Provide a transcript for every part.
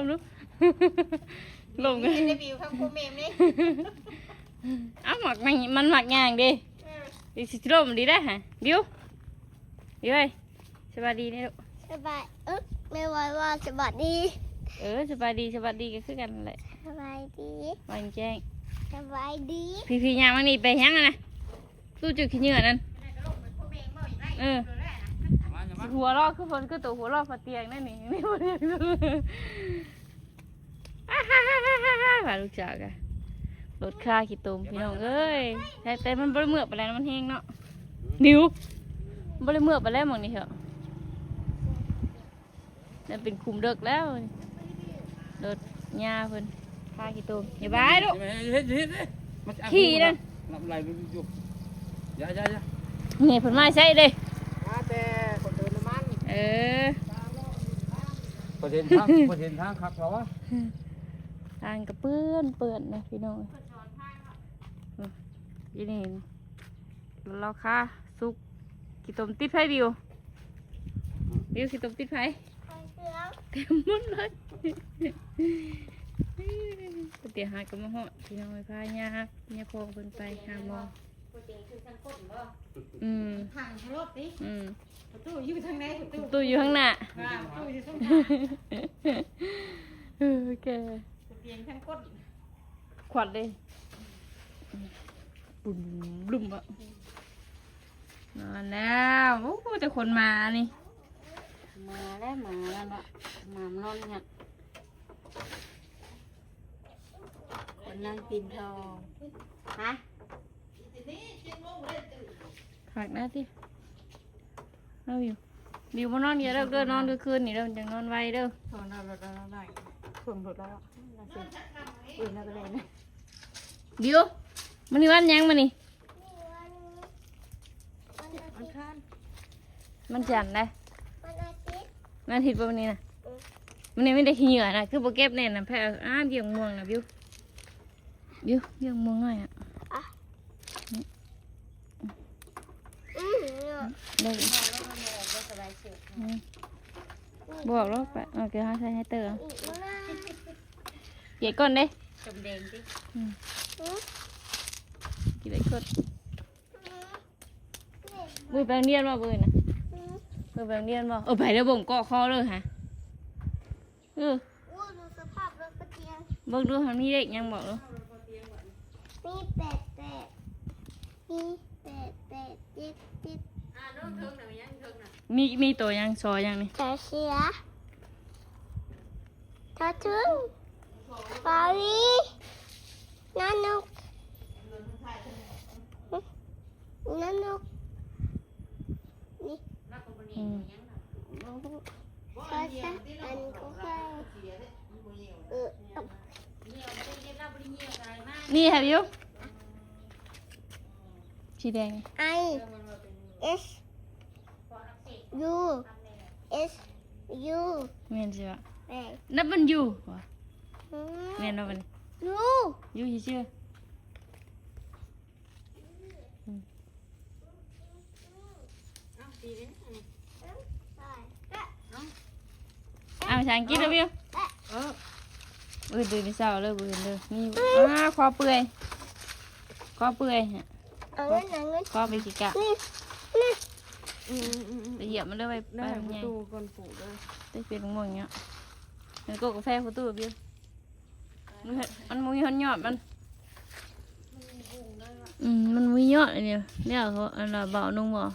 ລົງ ເຫັນແຕ່ບິວຄັກໂຄແມ່ມນີ້ ເອົ້າ ມັກ ມັນ ມັນມັກຍ່າງເດ້ ເອີ ຊິລົ້ມດີໄດ໋ຫະ ບິວ ບິວເອີຍ ສະບາຍດີເດ້ລູກ ສະບາຍ ເອີ ແມ່ວ່າ ວ່າສະບາຍດີ ເອີ ສະບາຍດີ ສະບາຍດີກໍຄືກັນນັ້ນແຫຼະ ສະບາຍດີ ວ່າແຈ້ງ ສະບາຍດີ ພີ່ໆ ຍ່າງມານີ້ ໄປຫຍັງຫັ້ນນະ? ຕູ້ຈຸດຂີ້ເຫຍື້ອນັ້ນ ເອີ ຫົວເລາະຄືເພິ່ນ ຄືໂຕຫົວເລາະຟາດຕຽງນັ້ນນີ້ ວ່າລູກສາວກະລົດຄາຂີ້ຕົມ ພີ່ນ້ອງເອີຍ ແຕ່ ແຕ່ມັນບໍ່ໄດ້ເມືອກປານໃດ ມັນແຮງເນາະ ດິວ ມັນບໍ່ໄດ້ເມືອກປານໃດໝ່ອງນີ້ເຖາະ. ນັ້ນເປັນຂຸມເດິກແລ້ວ ລົດຍ່າເພິ່ນ ພາຂີ້ຕົມ ຢ່າບາຍລູກ ເຮັດ ເຮັດ ເຮັດ ຂີ່ນັ້ນ ນ້ຳໄຫຼຢູ່ ຢ່າ ຢ່າ ຢ່າ ນີ້ເພິ່ນມາໃສເດ້ ມາແຕ່ຄົນເຕີມນ້ຳມັນ ເອີ ເພິ່ນເຫັນທາງ ເພິ່ນເຫັນທາງຄັກແລ້ວວະ ທາງກໍເປື້ອນ ເປື້ອນນະ ພີ່ນ້ອງ ອືມ ອີນີ້ ລາວຄາສຸກ ຂີ້ຕົມຕິດໃຜ ບິວ ບິວ ຂີ້ຕົມຕິດໃຜ? ເຕັມໝົດເລີຍ ເຕຍຫາກໍມາຮອດ ພີ່ນ້ອງເອີຍ ພາຍ່າ ຍ່າພໍ່ເພິ່ນໄປຫາໝໍ ອືມ ພັງທະລົດຕິ ອືມ ປະຕູຢູ່ທາງໃນ ປະຕູ ປະຕູຢູ່ທາງໜ້າ ປະຕູຢູ່ທາງໜ້າ ເອີ ແກ ຕຽງທາງກົ້ນ ຂວັດເດ້ ບຶມບຶມ ມາແລ້ວ ໂອ້ ແຕ່ຄົນມານີ້ ມາແລ້ວ ມາແລ້ວເນາະ ມານອນຫັ້ນ ຄົນນາງປິ່ນທອງ ຮະ ຄັກນະຕິ ເອົາຢູ່ ບິວບໍ່ນອນຢ່າເລີກເດີ ນອນກາງຄືນນີ້ເດີ ມັນຈັ່ງນອນໄວເດີ ນອນແລ້ວ ນອນແລ້ວ ເອີ ນອນແລ້ວກໍໄດ້ນະ ບິວ ມື້ນີ້ວັນຫຍັງມື້ນີ້? ວັນ ວັນອັງຄານ ວັນຈັນໃດ໋ ວັນອາທິດ ວັນອາທິດບໍ່ມື້ນີ້ນະ ອືມ ມື້ນີ້ມີແຕ່ຂີ້ເຫຍື້ອນະ ຄືບໍ່ເກັບແນ່ນະ ແພ້ ອ້າ ວຽງມ່ວງນະ ບິວ ບິວ ວຽງມ່ວງໜ້ອຍອະ ອະ ອືມ ໄດ້ ອືມ ບອກແລ້ວໄປ ເອົາແກຫາໃສ່ໃຫ້ເຕີ ອືມ ເກະກ່ອນເດ້ ຈຳແດງຕິ ອືມ ອືມ ກິນໄດ້ກ່ອນ ອືມ ມື້ໄປໂຮງຮຽນບໍ່ມື້ນະ ອືມ ມື້ໄປໂຮງຮຽນບໍ່ ເອີ ໄປແລ້ວ ບົ່ງເກາະຄໍເລີຍຫະ ເອີ ໂອ້ ດູສະພາບລົດປະຕຽງ ເບິ່ງດູ ມັນມີເລກຫຍັງບອກດູ ມີແປດແປດ ມີແປດແປດ ເຈັດເຈັດ ອ່ານເທິງນະ ມີຫຍັງເທິງນະ ມີ ມີໂຕຫຍັງ ຊອຫຍັງນີ້ ຊອເສືອ ທອເຖິງ ຟາລີ ນອນົກ ນອນົກ ນີ້ ອືມ ຊອຊ້າງ ອັນກໍຄ່ອຍ ເອີ ນີ້ have you ສີແດງ I S U S U ແມ່ນຊິວະ ແມ່ນ W ຫວະ ອືມ ແມ່ນບໍ່ບັດນີ້ U U ຊື່ໆ ອືມ ເອົາ ຕີເປັນຫຍັງອັນນີ້ ເອົາ ເອົາ ພາສາອັງກິດເດີ ບິວ ເອີ ອື່ນຕື່ນເຊົ້າເລີຍ ບໍ່ເຫັນເດີ ມີ ອືມ ອ່າ ຄໍເປື່ອຍ ຄໍເປື່ອຍ ເອົາເງິນ ເອົາເງິນ ຄໍເປັນຂີ້ກະ ນີ້ ນີ້ ອືມໆໆໆ ໄປຢຽບມັນເດີ ໄປ ໄປໃຫຍ່ ປະຕູກ່ອນປູກເດີ ໄດ້ເປັນມ່ວງເນາະ ມັນກໍກາແຟປະຕູ ບິວ ມັນ ມັນບໍ່ມີຮອດຍອດມັນ ອືມ ມັນບໍ່ມີຍອດອັນນີ້ ແລ້ວເຂົາ ອັນນ່າ ເບົາລົງບໍ່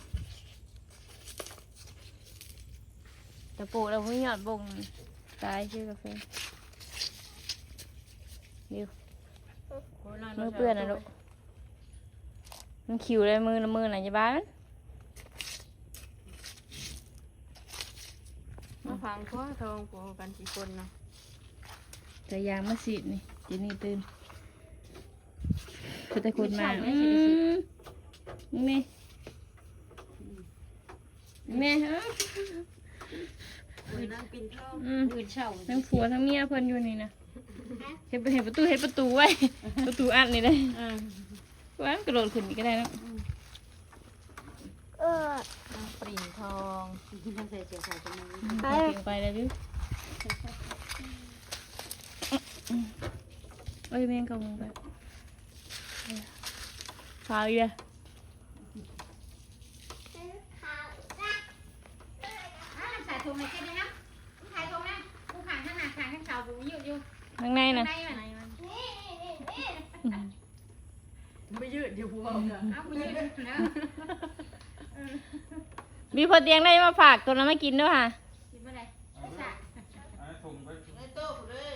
ຕະປູກແລ້ວບໍ່ມີຍອດບົງ ຕາຍຊື່ກາແຟ ດິວ ມືເປື້ອນນະລູກ ມັນຂິວເລີຍ ມືນະ ມືນະ ຢ່າບາຍມັນ ມາພັງຄໍທອງ ປູກັນຊິຄົນນະ ແຕ່ຢາງມາສີດນີ້ ເຈນນີ້ຕື່ນ ຄືແຕ່ຄົນມາ ອືມ ນີ້ ແມ່ ເອີ ນາງປິ່ນທອງ ອືມ ມື້ເຊົ້າ ທັງຜົວທັງເມຍເພິ່ນຢູ່ນີ້ນະ ເຮັດ ເຮັດປະຕູ ເຮັດປະຕູໄວ້ ປະຕູອັດນີ້ເດ້ ອືມ ວ່າມັນກະໂດດຂຶ້ນນີ້ກໍໄດ້ເນາະ ອືມ ເອີ ນາງປິ່ນທອງ ໃສ່ເສື້ອຂາວຕົວນີ້ ອືມ ເກັ່ງໄປແລ້ວ ບິວ ເອີ ເອີຍ ແມ່ງເຂົ້າມາແບບ ຂາວອີກແລ້ວ. ອ່າ ໃສ່ຖົງໃຫ້ເຈັດເດ້ນະ ໃສ່ຖົງນະ ຜູ້ຂ້າງທາງໜ້າ ຂ້າງທາງເສົາ ບໍ່ມີຢູ່ ຢູ່ ຂ້າງໃນນະ ຂ້າງໃນມັນ ອືມ ບໍ່ຢືດຢູ່ ຜູ້ເວົ້າກໍ ເອົາ ບໍ່ຢືດນະ. ມີພໍຕຽງໄດ້ມາຝາກຕົວນັ້ນມາກິນດ້ວຍຫາ ກິນບໍ່ໄດ້ ໃສ່ ໃນຖົງໄປ ໃນໂຕະພຸ້ນເລີຍ.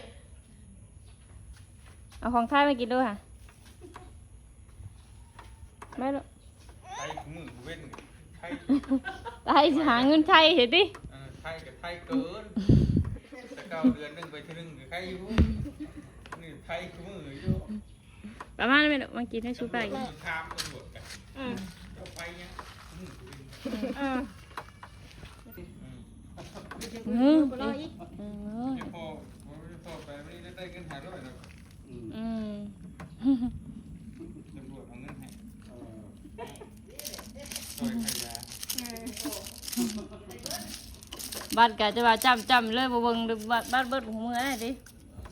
ເອົາຂອງໄທມາກິນດູຫາ ໄປລູກ ໄທມື້ເວັນ ໄທ ໄທ ຫາເງິນໄທເຮັດຕິ ເອີ ໄທກໍໄທເກີນ ແຕ່ເກົ່າເດືອນໜຶ່ງໄປເທື່ອໜຶ່ງກໍໄຄຢູ່ ນີ້ໄທຄືມື້ຢູ່ ປະມານນັ້ນແມ່ນ ມາກິນໃຫ້ຊູປ້າກິນ ຖາມຕຳຫຼວດກັນ ເອີ ເຈົ້າໄປຫຍັງມື້ເວັນ ເອີ ອືມ ອືມ ພໍ ພໍໄປມື້ນີ້ໄດ້ເງິນຫ້າຮ້ອຍແລ້ວ ອືມ ອືມ ຕຳຫຼວດເອົາເງິນໃຫ້ ເອີ ຊ່ອຍຂາຍຢາ ເອີ ບັດກະຈະວ່າຈ້ຳໆເລີຍ ບໍ່ເບິ່ງ ບັດ ບັດເບິດຫູເມືອໄດ້ຕິ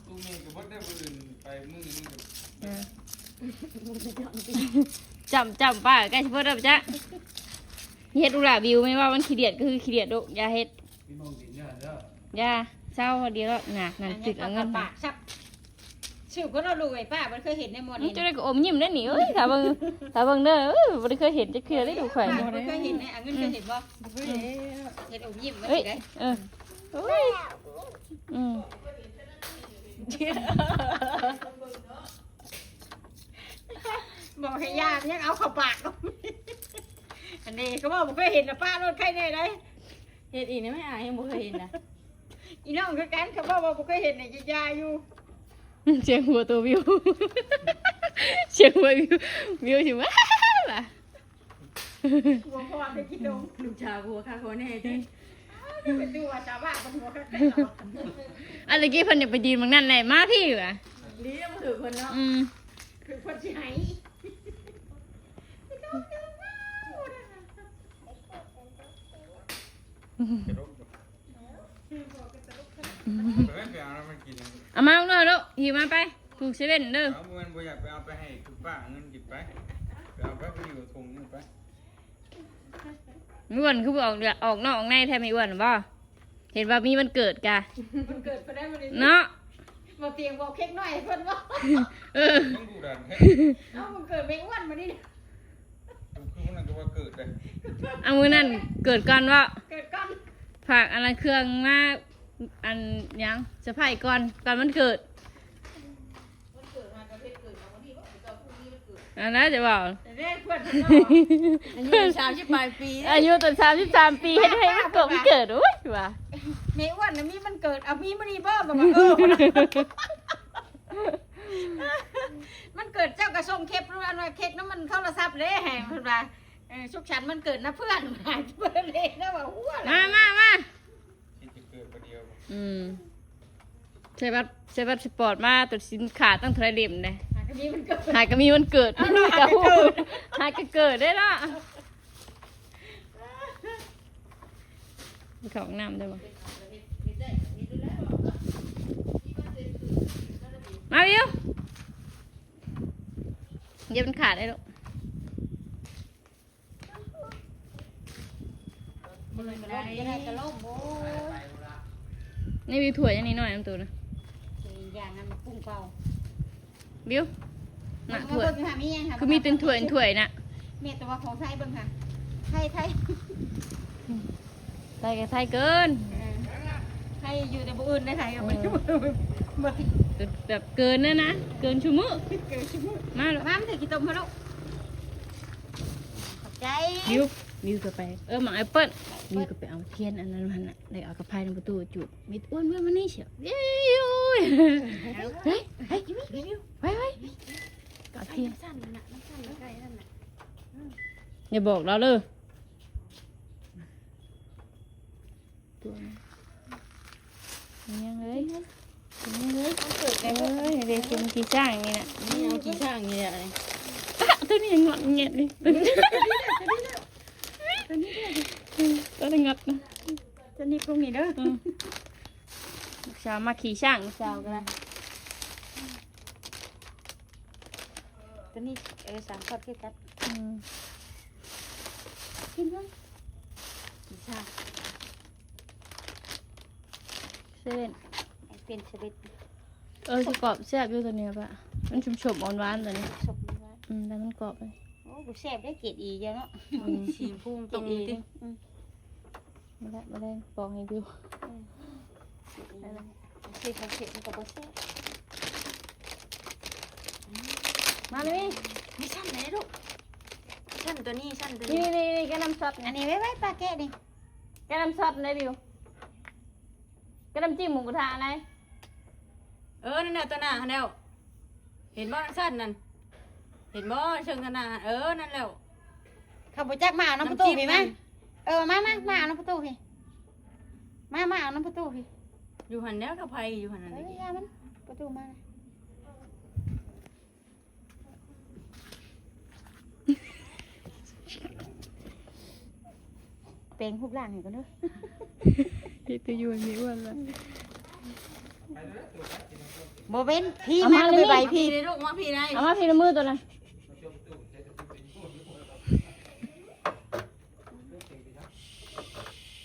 ຕູ້ແມ່ກໍເບິດໄດ້ ມື້ອື່ນໄປມື້ນີ້ກໍ ເອີ ຈ້ຳໆ ປ້າໃກ້ຊິເບິດແລ້ວຈ້ະ ເຮັດລູກຫຼ້າ ບິວແມ່ນວ່າມັນຂີ້ດຽດກໍຄືຂີ້ດຽດລູກ ຢ່າເຮັດ ມີມອງດິນເດີ ຢ່າ ເຊົາດຽວແລ້ວນະ ນັ້ນ ອ່ະ ຕຶກເອົາເງິນ ປາກຊັບ ສືບເພິ່ນເອົາລູກໄວ້ ປ້າບໍ່ເຄີຍເຫັນໃນໝົດ ອືມ ນີ້ ຈັ່ງໃດກໍອົມຍິ້ມໄດ້ນີ້ ເອີຍ ຖ້າເບິ່ງ ຖ້າເບິ່ງເດີ ເອີຍ ບໍ່ໄດ້ເຄີຍເຫັນຈັກເທື່ອເດ້ລູກຂ້ອຍ ປ້າບໍ່ເຄີຍເຫັນໃນ ອ່າ ເງິນເຄີຍເຫັນບໍ່? ບໍ່ເຄີຍເຫັນ ເຫັນອົມຍິ້ມ ເອີຍ ເອີຍ ໂອ້ຍ ອືມ ບອກໃຫ້ຍ່າງ ຍັງເອົາເຂົ້າປາກ ອັນນີ້ກໍເວົ້າບໍ່ເຄີຍເຫັນນະ ປ້າໂລດ ໃຄແນ່ໃດ ເຮັດອີກນີ້ແມ່ ອ້າຍຍັງບໍ່ເຄີຍເຫັນນະ ອີນ້ອງຄືກັນ ເຂົາເວົ້າວ່າບໍ່ເຄີຍເຫັນນີ້ ຢ່າຢູ່ ສຽງຫົວໂຕວິວ ສຽງຫົວວິວ ວິວຊິວ່າ ຫົວພໍ່ໄດ້ກິນນົມ ລູກສາວຫົວຄັກຫົວແນ່ຕິ ເປັນຕົວສາວບ້ານເພິ່ນຫົວຄັກແທ້ ອັນຕະກີ້ເພິ່ນຢາກໄປຢືນໝ່ອງນັ້ນແຫຼະ ມາພີ້ຫວາ ດີແລ້ວບໍ່ຖືກເພິ່ນເນາະ ອືມ ຄືເພິ່ນຊິໃຫ້ ກະດົກ ເອົາມາເດີລູກ ຫິ້ວມາໄປ ປູກເຊເວັ່ນເດີ ເອົາ ບໍ່ແມ່ນບໍ່ຢາກໄປ ເອົາໄປໃຫ້ຄືປ້າເງິນກິນໄປ ໄປເອົາໄປ ໄປຢູ່ຖົງນີ້ໄປ ແມ່ອ້ວນຄືບໍ່ອອກ ອອກນອກອອກໃນແທ້ແມ່ອ້ວນບໍ ເຫັນວ່າມີວັນເກີດກະ ວັນເກີດເພິ່ນໄດ້ມື້ນີ້ເນາະ ບໍ່ຕຽງບອກເຄັກນ້ອຍໃຫ້ເພິ່ນບໍ ເອີ ເອົ້າ ວັນເກີດແມ່ອ້ວນມື້ນີ້ ຄືມື້ນັ້ນກໍວ່າເກີດເດ້ ເອົາ ມື້ນັ້ນເກີດກ່ອນບໍ ເກີດກ່ອນ ຝາກອັນລະເຄື່ອງມາ ອັນຫຍັງ ເຊີໄພກ່ອນ ກ່ອນວັນເກີດ ວັນເກີດຫາກະເຮັດເກີດເອົາມື້ນີ້ບໍ ເຈົ້າພວກນີ້ວັນເກີດ ອັນນັ້ນຈະເວົ້າ ເດ້ເພື່ອນເພິ່ນເນາະ ອາຍຸສາມສິບປາຍປີ ອາຍຸຕັ້ງສາມສິບສາມປີ ເຮັດໃຫ້ວັນເກີດ ວັນເກີດ ໂອ້ຍ ວ່າ ແມ່ອ້ວນນະມີວັນເກີດ ເອົາມີມື້ນີ້ບໍ ກໍວ່າ ເອີ ວັນເກີດເຈົ້າກໍສົ່ງເຄັກ ອັນວ່າເຄັກນຳມັນໂທລະສັບເດ້ ໃຫ້ເພິ່ນວ່າ ເອີ ສຸກສັນວັນເກີດນະເພື່ອນ ເພິ່ນເດ້ ແລ້ວວ່າ ຫົວ ມາ ມາ ມາ ທີ່ຈະເກີດບໍ່ດຽວ ອືມ ໃສ່ບັດ ໃສ່ບັດສະປອດມາ ຕົວສິນຄ້າຕັ້ງເທົ່າໃດເຫຼັ້ມເດ້ ຫາກະມີວັນເກີດ ຫາກະມີວັນເກີດ ຫາກະເກີດ ຫາກະເກີດເດ້ເນາະ ເຂົ້າຫ້ອງນ້ຳໄດ້ບໍ່ ມາວິວ ຢ່າມັນຂາດໄດ້ລູກ ບໍ່ໄດ້ກໍລົ້ມ ບໍ່ໄດ້ກໍລົ້ມ ໂອ້ຍ ໃນວິວຖ້ວຍອັນນີ້ໜ້ອຍນຳໂຕນະ ຢ່າງນັ້ນປຸ້ງເປົ່າ ບິວ ໜ້າຖ້ວຍ ເບິ່ງຫາມີຫຍັງຫາ ຄືມີແຕ່ຖ້ວຍ ຖ້ວຍນະ ແມ່ນແຕ່ວ່າຂອງໄທເບິ່ງຫາ ໄທ ໄທ ໄທກໍໄທເກີນ ເອີ ໄທຢູ່ແຕ່ບໍ່ອື່ນໄດ້ ໄທກໍບໍ່ຢູ່ ເອີ ແບບເກີນນັ້ນນະ ເກີນຊຸມື້ ເກີນຊຸມື້ ມາລູກ ມາ ມາເທຂີ້ຕົມມາລູກ ຂອບໃຈ ບິວ ບິວກໍໄປ ເອີ ໝາກແອັບເປິ້ນ ບິວກໍໄປເອົາທຽນອັນນັ້ນມາຫັ້ນນະ ແລ້ວເອົາກະໄຟນຳປະຕູຈູດ ມີອ້ວນເມືອມານີ້ເຊຍ ເອີຍ ເຮີ້ຍ ເຮີ້ຍ ໄວໆ ກະເທ ມັນສັ່ນນະ ມັນສັ່ນໃກ້ນັ້ນນະ ຢ່າບອກລາວເດີ ຕົວນີ້ ຍັງເລີຍ ຍັງເລີຍ ເອີຍ ເດ ຄົນຂີ້ຊ້າງນີ້ນະ ນີ້ເອົາຂີ້ຊ້າງນີ້ແຫຼະ ຕະ ຕົວນີ້ຍັງງອດແງະນີ້ ຕົວນີ້ ຕົວນີ້ ຕົວນີ້ງອດນະ ຕົວນີ້ພວກນີ້ເດີ ອືມ ລູກສາວມາຂີ່ຊ້າງ ລູກສາວກໍໄດ້ ຕົວນີ້ ເອີ ສາມຊອດຄືກັນ. ອືມ ກິນເບິ່ງ ກິນຊາ ເຊເວັ່ນ ເປັນເຊເວັ່ນ. ເອີ ຊິກອບແຊບຢູ່ຕົວນີ້ປະ ມັນຊຸ່ມໆ ຫວານໆ ຕົວນີ້ ຊຸ່ມຫວານ. ອືມ ແຕ່ມັນກອບເລີຍ. ໂອ້ ບໍ່ແຊບເດ້ ເກຣດອີເດີເນາະ. ອືມ ສີພຸງຕົງນີ້ຕິ. ອືມ ມາແລ້ວ ມາແລ້ວ ປອກໃຫ້ດູ. ອືມ ເກຣດອີ ຊື້ຂອງເຜັດມັນກໍບໍ່ແຊບ. ມາເລີຍ ມີຊັ້ນໃດລູກ ຊັ້ນຕົວນີ້ ຊັ້ນຕົວນີ້ ນີ້ໆໆ ແກະນ້ຳຊອດ ອັນນີ້ໄວ້ໆ ປາແກະນີ້ ແກະນ້ຳຊອດໄດ້ບິວ. ກັບນ້ຳຈິ້ມໝູກະທະໄດ໋. ເອີ ນັ້ນແຫຼະ ຕໍ່ໜ້າຫັ້ນແລ້ວ. ເຫັນບໍ່ ນັ້ນຊັ້ນນັ້ນ ເຫັນບໍ່ ເຊິ່ງຕໍ່ໜ້າຫັ້ນ. ເອີ ນັ້ນແຫຼະ. ເຂົາບໍ່ຈັກ ມາເອົານຳປະຕູພີ້ມາ. ເອີ ມາ ມາ ມາເອົານຳປະຕູພີ້. ມາ ມາເອົານຳປະຕູພີ້. ຢູ່ຫັ້ນແຫຼະ ກັບໃຜຢູ່ຫັ້ນນັ້ນ. ເອີ ຢ່າມັນ ປະຕູມາ. ແປງຮູບຮ່າງໃຫ້ກ່ອນເດີ. ເຮັດຕົວຢູ່ໃຫ້ມີອ້ວນລະ ບໍ່ເປັນ ພີ້ ເອົາມາ ມາ ໄປ ໄປ ພີ້ ເດ້ລູກ ມາພີ້ໄດ້. ເອົາມາພີ້ ໃນມືຕົວນັ້ນ.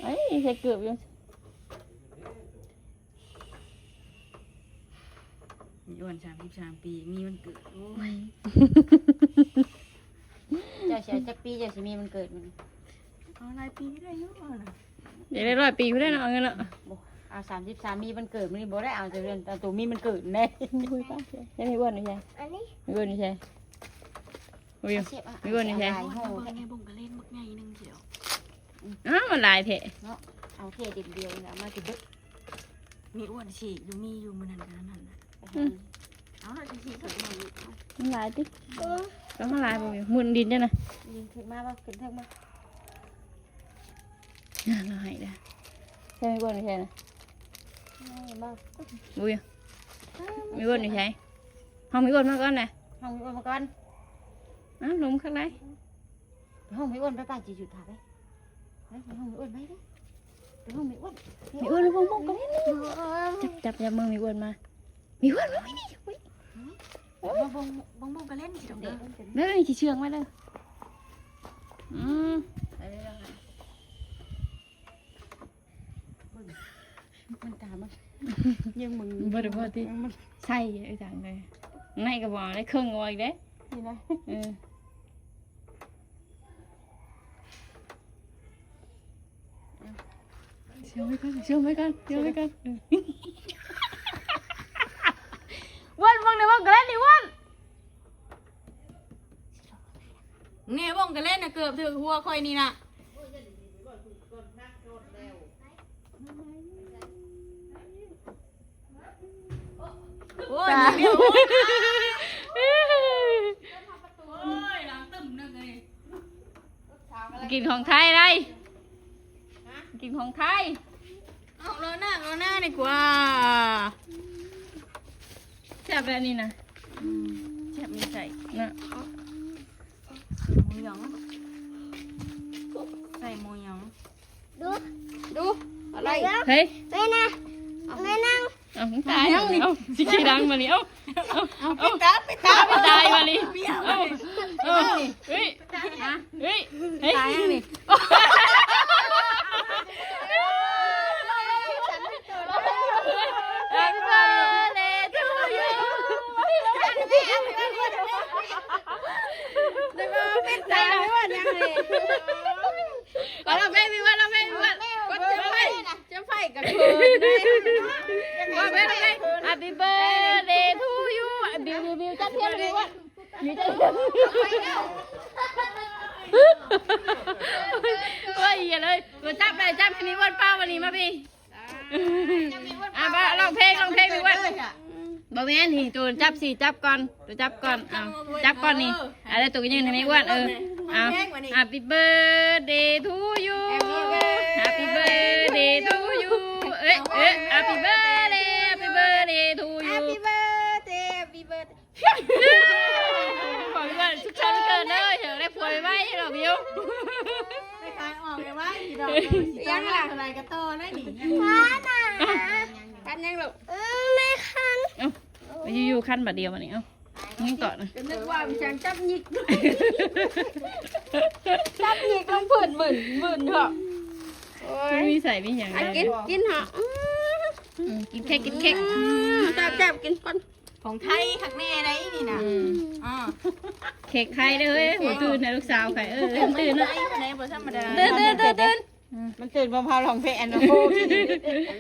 ເອີຍ ໃສ່ເກີບຢູ່. ມີອ້ວນສາມສິບສາມປີ ມີວັນເກີດ. ໂອ້ຍ ເຈົ້າຊິເອົາຈັກປີ ເຈົ້າຊິມີວັນເກີດມື້ນີ້? ເອົາຫຼາຍປີໄດ້ຢູ່ ເອົານະ ຢາກໄດ້ຮ້ອຍປີພຸ້ນແຫຼະເນາະ ເອົາເງິນເນາະ. ບໍ່ ເອົາສາມສິບສາມ ມີວັນເກີດມື້ນີ້ ບໍ່ໄດ້ເອົາແຕ່ເດືອນ ເອົາໂຕມີວັນເກີດແດ່. ໂອ້ຍ ຕາຍ ໃຊ້ໄມ້ອ້ວນຢູ່ໃສ? ອັນນີ້ ໄມ້ອ້ວນຢູ່ໃສ? ໂອ້ຍ ເອົາສຽບ ໄມ້ອ້ວນຢູ່ໃສ? ເອົາຫຼາຍຫໍ່ ເບິ່ງແດ່ ບົງກະເລນບັກໃຫຍ່ໜຶ່ງດຽວ. ອ້າວ ມັນຫຼາຍແທ້ເນາະ. ເອົາແຄ່ເດັກດຽວນີ້ລະ ເອົາມາຊິເບິດ. ມີອ້ວນສີຢູ່ ມີຢູ່ມື້ນັ້ນກັບນັ້ນນະ. ອືມ ເອົາລະ ສີເຂົາເອົາອີກ ມັນຫຼາຍຕິ. ເອີ ຕ້ອງຫຼາຍບໍ່? ໝຸ່ນດິນເດ້ນະ. ດິນຂຶ້ນມາບໍ່? ຂຶ້ນເທິງບໍ່? ງານລາວໃຫ້ເດີ້. ໃສ່ໄມ້ອ້ວນໃສ່ນະ? ນີ້ບໍ່? ບໍ່ຢູ່. ໄມ້ອ້ວນຢູ່ໃສ? ຫ້ອງໄມ້ອ້ວນມາກ່ອນນະ. ຫ້ອງໄມ້ອ້ວນມາກ່ອນ. ອ້າວ ລົມຄັກຫຼາຍ. ໄປຫ້ອງແມ່ອ້ວນ ໄປ ໄປ ຊິຢຸດຖ້າໄປ ໄປ ໄປຫ້ອງແມ່ອ້ວນ ໄປເດີ້ ໄປຫ້ອງແມ່ອ້ວນ. ແມ່ອ້ວນ ເບິ່ງ ເບິ່ງ ເບິ່ງ ຈັບ ຈັບ ຈັບມືແມ່ອ້ວນມາ ແມ່ອ້ວນ ມາ ມາ ມາ ມາ ເບິ່ງ ເບິ່ງ ເບິ່ງກະເລັນຊິດອກເດີ ເດີ ຊິເຊື່ອງໄວ້ເດີ. ອືມ ໄປເລີຍ ເບິ່ງ ມັນຕາມມາ ຍັງມຶງ ບໍ່ໄດ້ ບໍ່ຕິ ໃສ່ ເອີ ຈັ່ງໃດ ໃນກະບໍ່ໄດ້ເຄິ່ງອອກອີກເດ້ ນີ້ນະ ເອີ. ເຊື່ອງໄວ້ກ່ອນ ເຊື່ອງໄວ້ກ່ອນ ເຊື່ອງໄວ້ກ່ອນ ເອີ ເວີ້ນ ເບິ່ງນີ້ ເບິ່ງກະເລັນນີ້ ເວີ້ນ. ນີ້ ເບິ່ງກະເລັນນະ ເກືອບຖືກຫົວຂ້ອຍນີ້ນະ. ໂອ້ຍ ຕາຍ ໂອ້ຍ ໂອ້ຍ ຫຼັງຕຶ້ມໜຶ່ງເລີຍ. ກິນຂອງໄທໄດ໋ ກິນຂອງໄທ. ເອົາ ລໍໜ້າ ລໍໜ້າດີກວ່າ ແຊບແບບນີ້ນະ. ອືມ ແຊບມີໃສ່ນະ ໝູຫຍອງ ໃສ່ໝູຫຍອງ. ດູ ດູ ອະໄລ ເຮີ້ຍ ແມ່ນະ ແມ່ນາງ. ເອົ້າ ຕາຍແລ້ວ ຊິຂີ້ດັງບາດນີ້ ເອົ້າ ເອົ້າ ເອົ້າ ເອົ້າ ຕາຍ ຕາຍບາດນີ້ ເອົ້າ ເອົ້າ ເຮີ້ຍ ເຮີ້ຍ ຕາຍຫຍັງນີ້. ເອົາລະ ເພງ ມີວັນ ເອົາເພງ ມີວັນ ກົດເຈັບໄຟ ເຈັບໄຟກະເຂີນເດ້. ວ່າເພງ ເພງ Happy birthday to you ບິວ ບິວ ບິວ ຈັບທຽນ ບິວ ບິວ ຈັບທຽນ. ໂອ້ຍ ຢ່າເລີຍ ມາຈັບໄດ້ ຈັບໃຫ້ມີວັນປ້າວັນນີ້ ມາພີ້. ອ່າ ມາຮ້ອງເພງ ຮ້ອງເພງ ມີວັນ. ບໍ່ແມ່ນ ນີ້ ໂຕຈັບຊິ ຈັບກ່ອນ ໂຕຈັບກ່ອນ ເອົາ ຈັບກ່ອນນີ້ ເອີ ເອົາ ແລ້ວໂຕກະຍື່ນໃຫ້ແມ່ອ້ວນ ເອີ ເອົາ Happy birthday to you Happy birthday to you ເອີ ເອີ Happy birthday Happy birthday to you Happy birthday Happy birthday. ຂໍໃຫ້ມີວັນສຸກສັນວັນເກີດເດີ ເຖິງໄດ້ຜົວໄວໆ ເດີບິວ ໄປຂາຍອອກໄວໆ ດອກ ຊິຕ້ອງເທົ່າໃດກະຕໍ່ໄດ້ນີ້. ຄັນຫຍັງລູກ? ອືມ ແມ່ຄັນ ເອົ້າ ຢູ່ໆ ຄັນບາດດຽວບາດນີ້ ເອົ້າ. ຍັງເກາະນະ ກໍນຶກວ່າມັນຈັ່ງຈັບຫຍິກ ຈັບຫຍິກລົງພື້ນ ບຶ້ນ ບຶ້ນເນາະ. ໂອ້ຍ ມີໃສ່ມີຫຍັງ ອ່ະ ກິນ ກິນເຖາະ. ອືມ ອືມ ກິນເຄັກ ກິນເຄັກ. ອືມ ແຊບໆ ກິນກ່ອນ. ຂອງໄທຄັກແນ່ໃດນີ້ນະ. ອືມ ອໍ ເຄັກໄທເດີເຮີ້ຍ. ໂອ້ ຕື່ນນະລູກສາວຂ້ອຍ. ເອີ ຕື່ນເນາະ ໄທບໍ່ທຳມະດາ. ຕື່ນ ຕື່ນ ຕື່ນ ຕື່ນ. ອືມ ມັນຕື່ນພ້ອມເຮົາຮ້ອງເພງອັນນັ້ນ. ໂອ້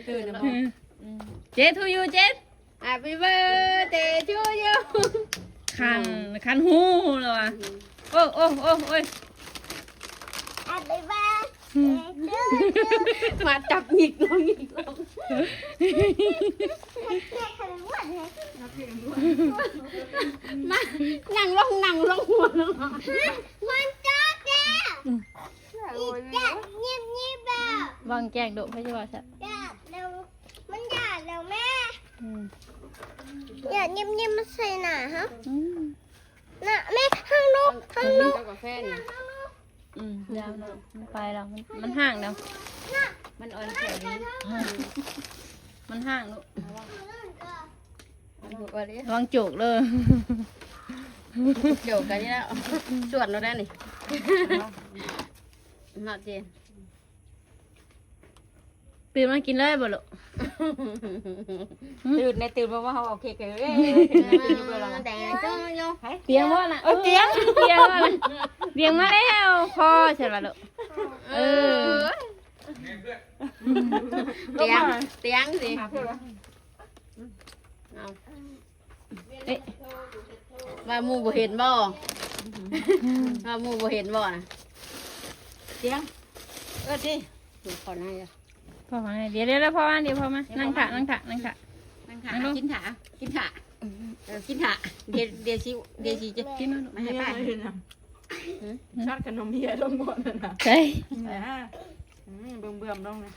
ຕື່ນນະບໍ່. ອືມ ເຈນ to you ເຈນ. Happy birthday to you. ຄັນ ຄັນຫູແລ້ວວ່າ. ໂອ້ ໂອ້ ໂອ້ ໂອ້ຍ. Happy birthday to you. ມາຈັບຫຍິກລົງ ຫຍິກລົງ. ມາ ນັ່ງລົງ ນັ່ງລົງ ຫົວລົງ. ວັນເກີດແລ້ວ. ອືມ ອີກແຈະຍິບໆ ແລ້ວ ວາງແຈ້ງໂດະ ໃຜຊິວ່າຊະ. ຢາດແລ້ວ ມັນຢາດແລ້ວແມ່. ອືມ ຢາດຍິບໆ ມາໃສ່ໜ້າເຮົາ. ອືມ ນະແມ່ ທາງໂນ້ນ ທາງໂນ້ນ ເຈົ້າກາແຟນີ້. ອືມ ຢາວເນາະ ມັນໄປແລ້ວ ມັນ ມັນຫ້າງແລ້ວ ມັນອ່ອນແຂນ. ມັນຫ້າງລູກ. ລະວັງໂຈກເດີ ໂຈກກັນນີ້ແລ້ວ ສວນເຮົາໄດ້ນີ້ເນາະເຈນ. ຕື່ນມາກິນເລີຍບໍ່ລູກ? ຕື່ນແນ່ ຕື່ນມາວ່າເຮົາເອົາເຄັກໃຫ້ເລີຍ. ແຕ່ເຈົ້າຢູ່ ຕຽງບໍ່ນະ? ເອີ ຕຽງ ຕຽງບໍ່ນະ? ຕຽງມາແລ້ວ ພໍຊັ້ນວ່າລູກ. ເອີ ຕຽງ ຕຽງຊິ ເອົາ. ເອະ ວ່າໝູ່ບໍ່ເຫັນບໍ່? ວ່າໝູ່ບໍ່ເຫັນບໍ່ນະ? ຕຽງ ເອີ້ນຕິ ຂໍໜ້ອຍ ພໍມາ ດຽວ ດຽວ ພໍມາ ດຽວພໍມາ ນັ່ງຖ້າ ນັ່ງຖ້າ ນັ່ງຖ້າ ນັ່ງຖ້າ ນັ່ງລົງ ກິນຖ້າ ກິນຖ້າ ເອີ ກິນຖ້າ ດຽວ ດຽວຊິ ດຽວຊິ ກິນ ມາໃຫ້ປ້າ ຊອດຂະໜົມເຫຍລົງບໍ່ນັ້ນນະ ໃຊ່ ອືມ ເບິ່ງເບື່ອມລົງນະ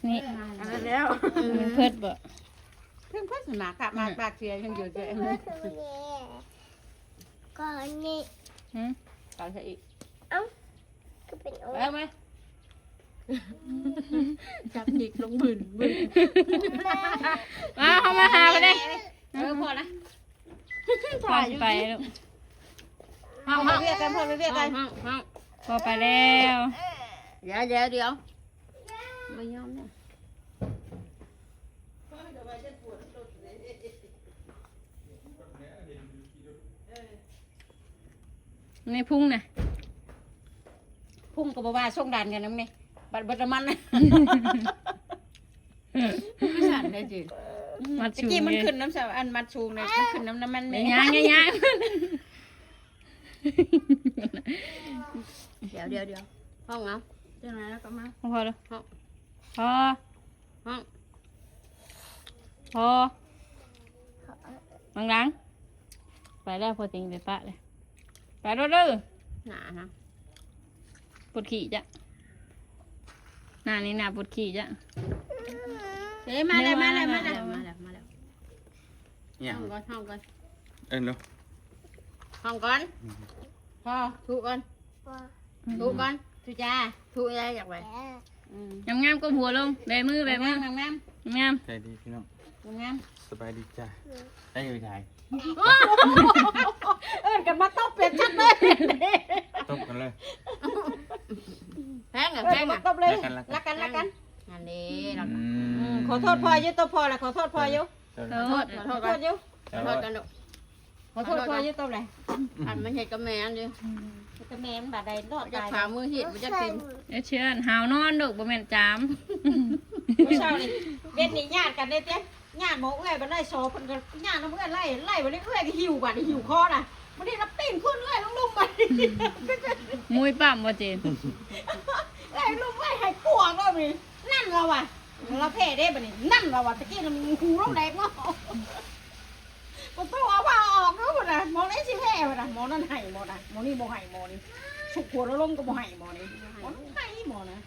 ນີ້ ອັນນັ້ນແລ້ວ ມັນເພິດບໍ່? ເພິ່ງເພິ່ງໜາກະມາກປາກເສຍຍັງຢູ່ແທ້ ກໍອັນນີ້ ຫືມ ເອົາໃສ່ອີກ ເອົ້າ ກໍເປັນ ເອົາມາ ຈັບຫຍິກລົງບຶ້ນບຶ້ນ ມາ ເຮົາມາຫາໄປເດ້ ເອີ ພໍລະ ພໍຊິໄປລູກ ເຮົາ ເຮົາ ເວຍກັນ ພໍໄປວຽກກັນ ເຮົາ ເຮົາ ພໍໄປແລ້ວ ດຽວ ດຽວ ດຽວ ບໍ່ຍອມເດ້. ໃນພຸງນະ ພຸງກໍບໍ່ວ່າ ສົ່ງດ່ານກັນນຳນີ້ ບັດເບິດນ້ຳມັນ ຄືສັ່ນໄດ້ຈິ ມັດສູງ ຕະກີ້ມັນຂຶ້ນນຳ ອັນມັດສູງນີ້ ມັນຂຶ້ນນຳນ້ຳມັນແມ່ ຍ່າງ ຍ່າງ ດຽວ ດຽວ ດຽວ ຫ້ອງເອົາ ຈັ່ງໃດແລ້ວກໍມາ ຫ້ອງພໍເດີ ຫ້ອງ ພໍ ຫ້ອງ ພໍ ຫຼັງໆ ໄປແລ້ວ ພໍຕິງໄປປະເລີຍ ໄປໂລດເດີ ໜ້ານະ ປວດຂີ້ຈ້ະ ໜ້ານີ້ໜ້າປວດຂີ້ຈ້ະ ເອີ ມາແລ້ວ ມາແລ້ວ ມາແລ້ວ ມາແລ້ວ ມາແລ້ວ ຫຍັງ ຫ້ອງກ່ອນ ຫ້ອງກ່ອນ ເອີ້ນດູ ຫ້ອງກ່ອນ ພໍ ທຸກ່ອນ ທຸກ່ອນ ທຸຈ້າ ທຸຍາຍຢາກໄປ ອືມ ງາມໆ ກົ້ມຫົວລົງ ແບມື ແບມື ງາມໆ ງາມ ໃຈດີພີ່ນ້ອງ ງາມ ສະບາຍດີຈ້າ ໄດ້ຢູ່ໃສ ເອີ້ນກັນມາຕົບເປັນຈັດເລີຍ ຕົບກັນເລີຍ ແພງ ເອີ້ນກັນມາຕົບເລີຍ ລັກກັນ ລັກກັນ ນັ້ນເດ້ ອືມ ຂໍໂທດພໍ່ຢູ່ ຕົບພໍ່ລະ ຂໍໂທດພໍ່ຢູ່ ຂໍໂທດ ຂໍໂທດຢູ່ ຂໍໂທດກັນລູກ ຂໍໂທດພໍ່ຢູ່ ຕົບແຫຼະ ອັນມັນເຮັດກັບແມ່ມັນຢູ່ ເຮັດກັບແມ່ມັນບາດໃດລອດຕາຍ ຈັກພາມືເຮັດ ບໍ່ຈັກເປັນ ເອີ ເຊື່ອນ ຫາວນອນລູກ ບໍ່ແມ່ນຈາມ ມື້ເຊົ້ານີ້ ເວັນນີ້ຍາດກັນເດ້ ຍາດໝໍເອື້ອຍ ບັດໄດ້ສອບ ເພິ່ນກໍຍາດນຳເອື້ອຍໄລ່ ໄລ່ ບັດນີ້ເອື້ອຍກໍຫິ້ວ ບາດນີ້ຫິ້ວຄໍນະ ບັດນີ້ລະປີ້ນຂຶ້ນເອື້ອຍລົງລຸ່ມ ບັດນີ້ ມຸ້ຍປ້ຳບໍ່ເຈນ ເອື້ອຍລົງໄວ້ໃຫ້ກວກເລີຍ ບັດນີ້ ນັ້ນລະວ່າ ລະແພ້ເດ້ບັດນີ້ ນັ້ນລະວ່າ ຕະກີ້ນະຫູລົງແດກເນາະ ບໍ່ຕ້ອງເອົາຜ້າອອກເດີພຸ້ນນະ ໝໍໃດຊິແພ້ພຸ້ນນະ ໝໍນັ້ນໃຫ້ໝໍນະ ໝໍນີ້ບໍ່ໃຫ້ ໝໍນີ້ຊຸກຫົວລົງກໍບໍ່ໃຫ້ ໝໍນີ້ ໝໍນັ້ນໃຫ້ໝໍນະ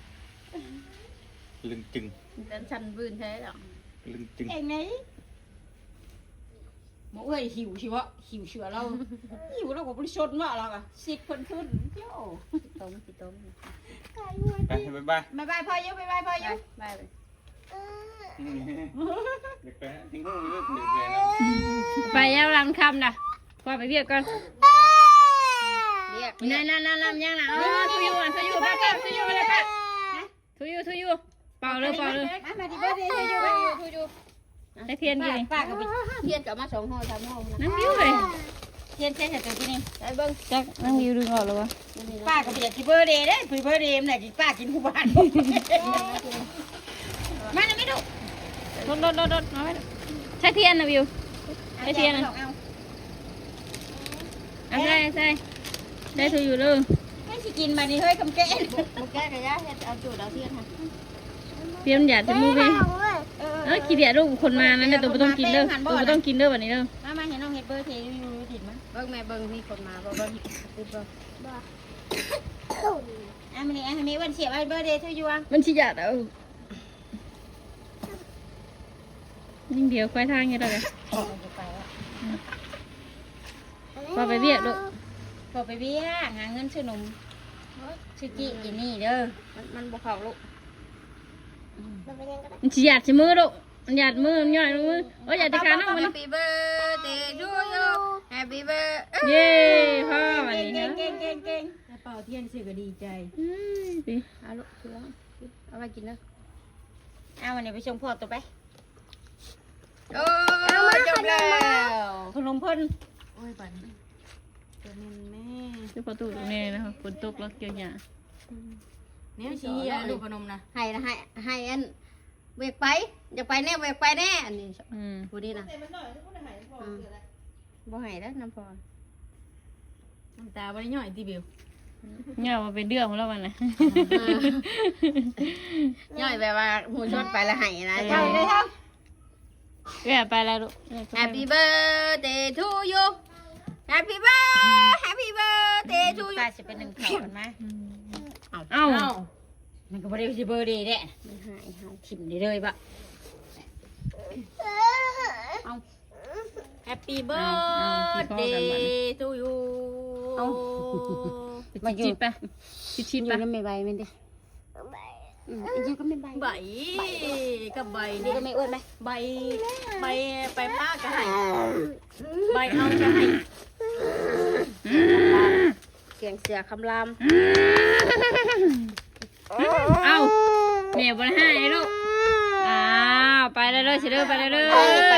ລຶງຈຶ່ງ ເປັນຊັ້ນບືນແທ້ດອກ ລຶງຈຶ່ງ ເອງໄງ ໝໍເອື້ອຍຫິ້ວຊິເວາະ ຫິ້ວເສື້ອລາວ ຫິ້ວລາວກໍບໍ່ໄດ້ຊົນເວາະ ລາວກໍຊິດເພິ່ນຂຶ້ນ ໂອ້ ຊິຕົມ ຊິຕົມ ໄປ ບາຍບາຍ ບາຍບາຍພໍ່ຢູ່ ບາຍບາຍພໍ່ຢູ່ ບາຍບາຍ ອືມ ຢາກໄປຫາທິງໂຮງເລີຍ ໄປຍາມຫຼັງຄ່ຳນະ. ປ້າໄປວຽກກ່ອນ ວຽກ ນັ້ນໆໆ ຍັງນະ ເອີ To you ອ່ະ To you ປ້າ To you ແລ້ວປ້າ To you To you ເປົ່າເລີຍ ເປົ່າເລີຍ ມາ Happy birthday To you To you ໃຫ້ທຽນຢູ່ນີ້ ປ້າກໍໄປ ທຽນກໍເອົາມາສອງຫໍ່ສາມຫໍ່ນະ ນາງບິວເອີຍ ທຽນໃສ່ໃສ່ຕົວນີ້ ໃສ່ເບິ່ງ ຈັກນາງບິວດຶງອອກແລ້ວວະ ປ້າກໍບໍ່ຢາກຊິ birthday ເດ້ Happy birthday ມັນໄດ້ຊິປ້າກິນຢູ່ບ້ານ ມານຳແມ່ລູກ ລົດໆໆ ມາໄວ້ ໃສ່ທຽນນະບິວ ໃສ່ທຽນນະ ເອົາໃສ່ ໃສ່ ໃສ່ To you ເດີ ໃຜຊິກິນບາດນີ້ເຮີ້ຍ ຄຳແກ້ນ ບໍ່ແກ້ກໍຢ່າເຮັດ ເອົາຈູດເອົາທຽນຫັ້ນ ພຽນຢາກຈະມືເວີຍ ເອີ ເອີ ຂີ້ດຽດລູກ ຄົນມານັ້ນນະ ໂຕບໍ່ຕ້ອງກິນເດີ ໂຕບໍ່ຕ້ອງກິນເດີບາດນີ້ເດີ ມາ ມາ ໃຫ້ນ້ອງເຮັດ birthday ຢູ່ ຢູ່ດິນມາ ເບິ່ງແມ່ເບິ່ງ ມີຄົນມາບໍ່ ເບິ່ງ ບໍ່ ອ່ະ ມານີ້ ອ່ະ ໃຫ້ແມ່ອ້ວນສຽບ Happy birthday to you ມັນຊິຢາດເອົາ ຍັງດຽວຄວາຍທາງຢູ່ດອກ ພໍ່ໄປວຽກລູກ ພໍ່ໄປວຽກ ຫາເງິນຊື້ໜົມ ຊື້ກີ້ກິນນີ້ເດີ ມັນ ມັນບໍ່ເຂົ້າລູກ ມັນຊິຢາດໃສ່ມືລູກ ມັນຢາດມື ມັນຍ່ອຍລົງມື ໂອ້ຍ ຢາດແຕ່ຂານ້ອງມັນ Happy birthday to you Happy birthday ເຢ້ ພໍ່ບາດນີ້ ເກັ່ງໆໆ ເປົ່າທຽນຊື່ກໍດີໃຈ ເອີ ເອົາລູກ ເອົາໄວ້ກິນເດີ ເອົາອັນນີ້ໄປສົ່ງພໍ່ຕໍ່ໄປ ໂອ້ ຈົບແລ້ວ ຂະໜົມເພິ່ນ ໂອ້ຍ ບາດນີ້ ຕົວແມ່ນແມ່ ເຈົ້າພໍ່ຕູ້ແມ່ນະ ຝົນຕົກແລ້ວກ່ຽວຫຍ້າ ແນວຊິເຫ່ຍລູກຂະໜົມນະ ໃຫ້ ໃຫ້ ໃຫ້ອັນ ວຽກໄປ ຢາກໄປແດ່ ວຽກໄປແດ່ ອັນນີ້ ອືມ ຜູ້ນີ້ນະ ອືມ ບໍ່ໃຫ້ແລ້ວນຳພໍ່ ນ້ຳຕາບໍ່ໄດ້ຍ້ອຍຕິບິວ ຍ້ອຍວ່າເປັນເດືອນແລ້ວມັນນະ ເອີ ຍ້ອຍແບບວ່າໝູ່ຊົນໄປແລ້ວໄຫ້ນະ ເອີ ເອື້ອຍໄປແລ້ວລູກ Happy birthday to you Happy bir Happy birthday to you ປ້າຊິໄປໜຶ້ງເຂົ້າກັນມາ ອືມ ເອົາ ເອົາ ມັນກໍບໍ່ໄດ້ຊິເບີເດແດ່ ມັນຫາຍເຮົາ ຖິ້ມໄດ້ເລີຍບະ ເອົາ Happy ເອົາ ເອົາ birthday to you ເອົາ ມາຢູ່ ຊິບໄປ ຊິບໄປ ຢູ່ນຳແມ່ໃບແມ່ນເດ້ ອືມ ຢູ່ກັບແມ່ໃບ ໃບ ໃບ ກັບໃບ ຢູ່ກັບແມ່ອ້ວນໄປ ໃບ ໃບ ໃບປ້າກໍໃຫ້ ໃບເອົາກໍໃຫ້ ສຽງເສືອຄຳລາມ ເອົ້າ ແມ່ບໍ່ໄດ້ໃຫ້ເດ້ລູກ ອ້າວ ໄປແລ້ວເດີ ຊິເດີ ໄປແລ້ວເດີ ໄປ ໄປ